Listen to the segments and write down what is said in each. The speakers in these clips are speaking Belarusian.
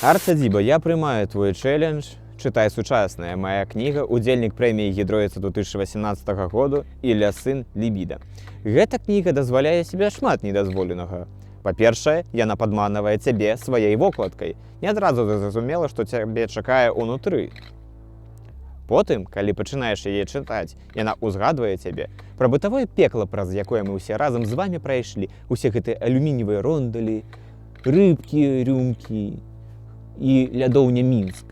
Арт-сядзіба, я прымаю твой чэлендж. Чытай сучасная. Мая кніга, удзельнік прэміі Гідроіца 2018 году і Лясын Лібіда. Гэта кніга дазваляе сябе шмат недазволенага. Па-першае, яна падманвае цябе сваёй вокладкай. Не адразу зразумела, што цябе чакае ўнутры. Потым, калі пачынаеш яе чытаць, яна ўзгадвае цябе пра бытавое пекла, праз якое мы ўсе разам з вамі прайшлі, усе гэтыя алюмініевыя рондалі, рыбкі, рюмкі і лядоўня Мінск.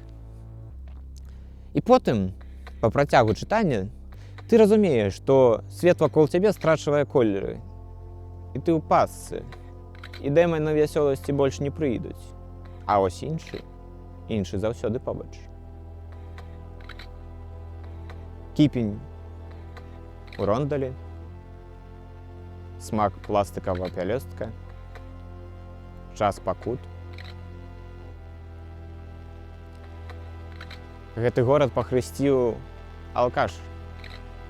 І потым, па працягу чытання, ты разумееш, што свет вакол цябе страчвае колеры. І ты ў пасцы. І дэманы вясёласці больш не прыйдуць. А вось іншы, іншы заўсёды побач. Кіпень у рондалі, смак пластыкавага пялёстка, час пакут. Гэты горад пахрысціў алкаш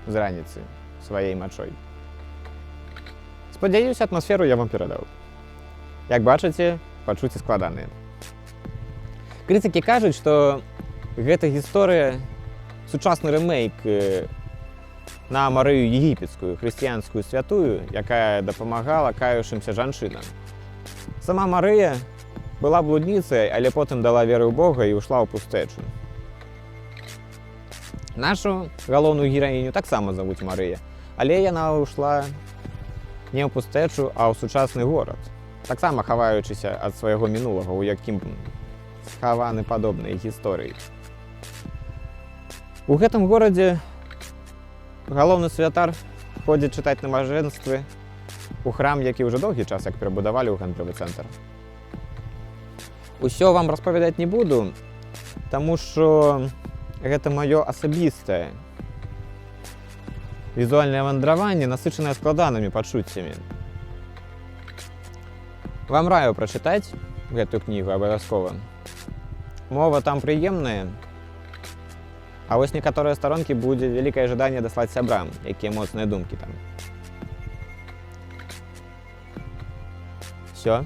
з раніцы сваей мачой. Спадзяюся, атмасферу я вам перадаў. Як бачыце, пачуцці складаныя. Крытыкі кажуць, што гэта гісторыя сучасны рэмейк на Марыю Егіпецкую, хрысціянскую святую, якая дапамагала каючымся жанчынам. Сама Марыя была блудніцай, але потым дала веру ў Бога і ўшла ў пустэчу. Нашу галоўную гераіню таксама завуць Марыя, але яна ўшла не ў пустэчу, а ў сучасны горад, таксама хаваючыся ад свайго мінулага, у якім схаваны падобныя гісторыі. У гэтым горадзе галоўны святар ходзіць чытаць набажэнствы у храм, які ўжо доўгі час як перабудавалі ў гандлёвы цэнтр. Усё вам распавядаць не буду, таму што гэта маё асабістае візуальнае вандраванне, насычанае складанымі пачуццямі. Вам раю прачытаць гэтую кнігу абавязкова. Мова там прыемная, а вось некаторыя старонкі будзе вялікае жаданне даслаць сябрам, якія моцныя думкі там. Всё.